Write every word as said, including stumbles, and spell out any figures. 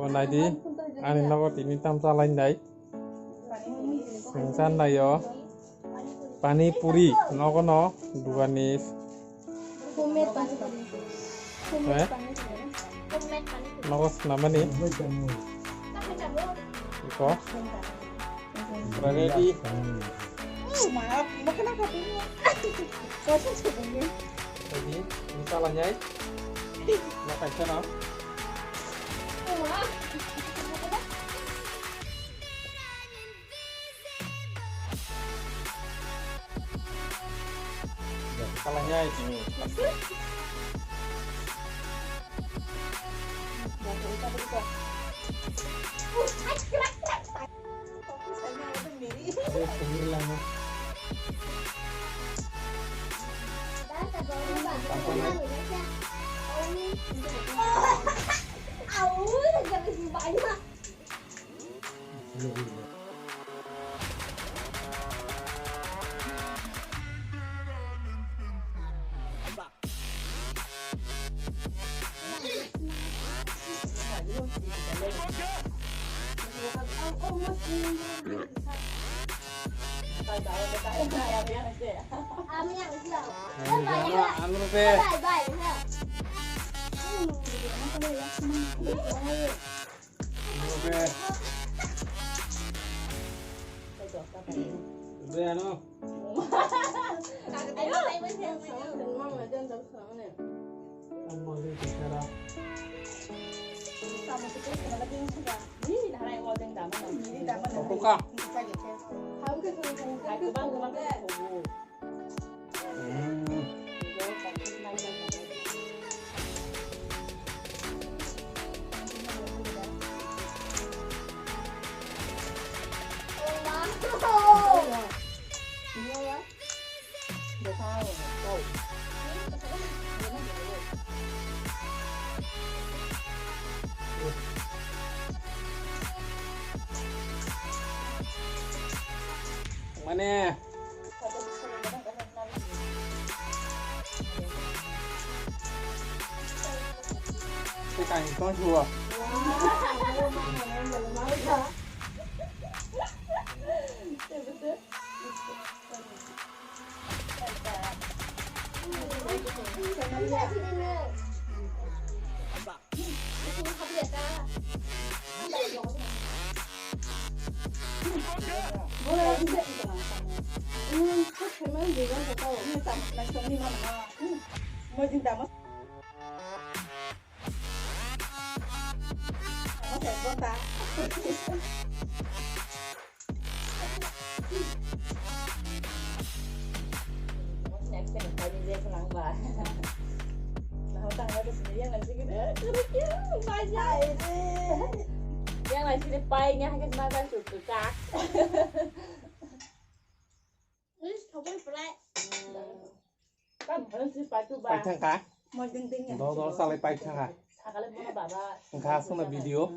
Naidi, ani nogo tini tam chalai nai. Chwng chan nai o. Pani puri, nogo no, dugani. Homemade pani puri. Eh? Homemade pani puri. Nogo snamani. Iko. Pura ready. Ready, ini salah nyai. Makan sana. Salah nyai. Alu pe. Alu pe. Be ano. Ang mali bicara. Kokoka. Hmm. Mane. Te kain tong chuo. Yang lain sini pai nya hanya semangat cukup kak. Paithang kha. Dol dol salai paithang kha. Wngkha aswkno video.